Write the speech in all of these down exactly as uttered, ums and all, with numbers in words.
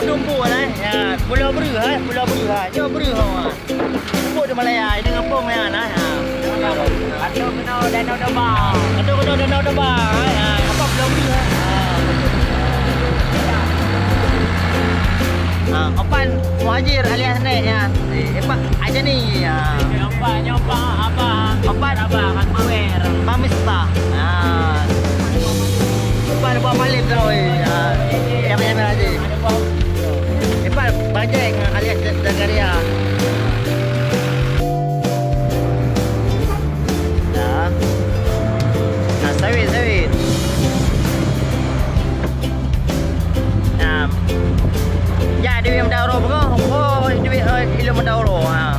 Lumpur lah, eh. Ya, Pulau Breuh, eh. Pulau Breuh, eh. Nyoe Breuh, oh. Lumpur di Malaya, ini ngepung ya, nah. Ha. Atau kena Danau Toba. Atau kena Danau Toba, eh. Ha, apa Pulau Breuh, eh. Ha. Ha, Opan Muhajir alias Nek, ya. Eh, Epak Ajani, ya. Nyoba, nyoba, apa? Opan Abang, Abang Kuwer. Bang Miftah. Ha. Opan Abang Malik tau, eh. Ha. Ya, ya, ya, ya. Ipat bajèe ngon alias Zakaria. Dah. Nah, sawit, sawit. Nah. Ya, duit meudauro peugah. Oh, duit, eh, ilmu meudauro. Ha.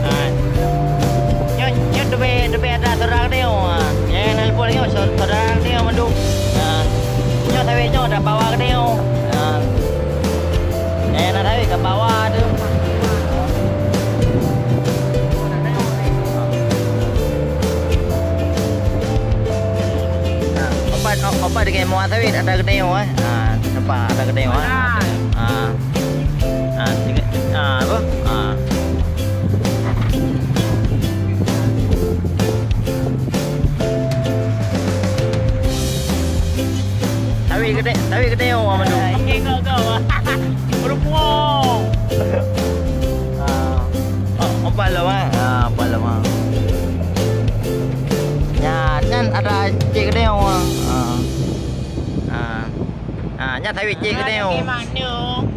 Ha. Nyoe, nyoe teubiet, teubiet atra saudara geutanyoe, ha. Nyang na leumpah nyoe, sau-, saudara geutanyoe mandum. Ha. Nyoe sawét nyoe atra pawa geutanyoe. Ha. Eh, na sawét ka pawa tu. Ha. Opat, o-, opat deungon mua sawét atra geutanyoe, eh. Ha, nampak atra geutanyoe, eh. Ha. Ah, tiga, ah, apa? Ah. Tawi gede, tawi gede, oh, Amadou. Ingat kau, kau. Berpuang. Ah. Oh, empat lah, Mak. Ah, empat lah, Mak. Nyan, nyan ada cek gede, oh. Ah. Ah. Ah, nyan tawi cek gede, oh. Mana?